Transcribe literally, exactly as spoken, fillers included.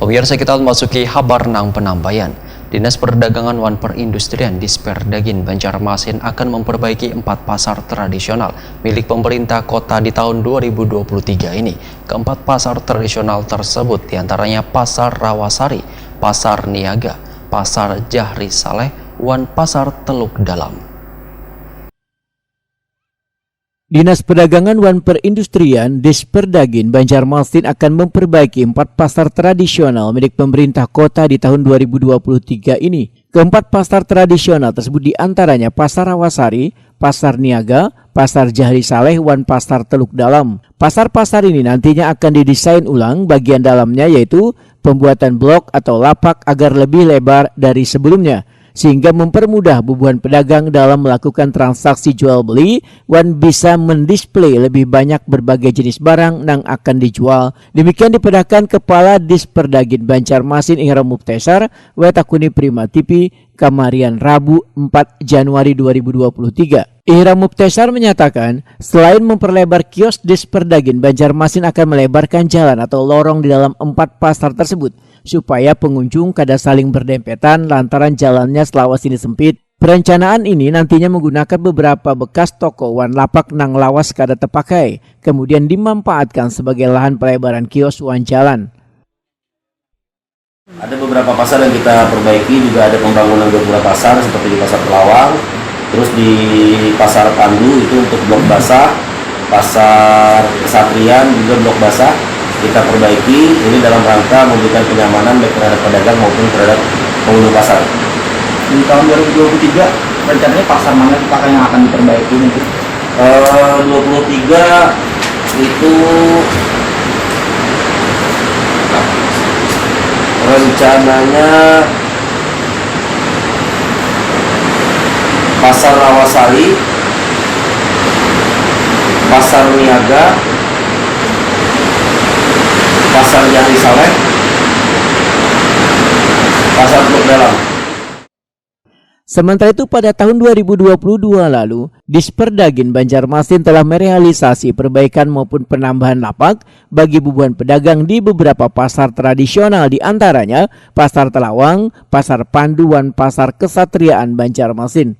Pemirsa, kita memasuki habar nang penambayan. Dinas Perdagangan wan Perindustrian Disperdagin Banjarmasin akan memperbaiki empat pasar tradisional milik pemerintah kota di tahun dua ribu dua puluh tiga ini. Keempat pasar tradisional tersebut diantaranya Pasar Rawasari, Pasar Niaga, Pasar Jahri Saleh, wan Pasar Teluk Dalam. Dinas Perdagangan wan Perindustrian Disperdagin Banjarmasin akan memperbaiki empat pasar tradisional milik pemerintah kota di tahun dua ribu dua puluh tiga ini. Keempat pasar tradisional tersebut diantaranya Pasar Rawasari, Pasar Niaga, Pasar Jahri Saleh, wan Pasar Teluk Dalam. Pasar-pasar ini nantinya akan didesain ulang bagian dalamnya, yaitu pembuatan blok atau lapak agar lebih lebar dari sebelumnya, sehingga mempermudah bubuhan pedagang dalam melakukan transaksi jual beli wan bisa mendisplay lebih banyak berbagai jenis barang nang akan dijual. Demikian dipedahkan Kepala Disperdagin Banjarmasin Ihram Mubtesar, Wetakuni Prima T V, kamarian Rabu empat Januari dua ribu dua puluh tiga. Ihram Mubtesar menyatakan, selain memperlebar kios, Disperdagin Banjarmasin akan melebarkan jalan atau lorong di dalam empat pasar tersebut supaya pengunjung kada saling berdempetan lantaran jalannya selawas ini sempit. Perencanaan ini nantinya menggunakan beberapa bekas toko wan lapak nang lawas kada tepakai, kemudian dimanfaatkan sebagai lahan pelebaran kios wan jalan. Ada beberapa pasar yang kita perbaiki, juga ada pembangunan gapura pasar seperti di Pasar Pelawang, terus di Pasar Pandu itu untuk blok basah, Pasar Kesatrian juga blok basah kita perbaiki. Ini dalam rangka memberikan kenyamanan baik terhadap pedagang maupun terhadap pengunjung pasar. Di tahun dua ribu dua puluh tiga, rencananya pasar mana, Pak, yang akan diperbaiki nanti? Eh, dua puluh tiga itu rencananya Pasar Rawasari, Pasar Niaga, Pasar Jahri Saleh, Pasar Teluk Dalam. Sementara itu, pada tahun dua ribu dua puluh dua lalu, Disperdagin Banjarmasin telah merealisasi perbaikan maupun penambahan lapak bagi bubuhan pedagang di beberapa pasar tradisional, di antaranya Pasar Telawang, Pasar Pandu, wan Pasar Kesatriaan Banjarmasin.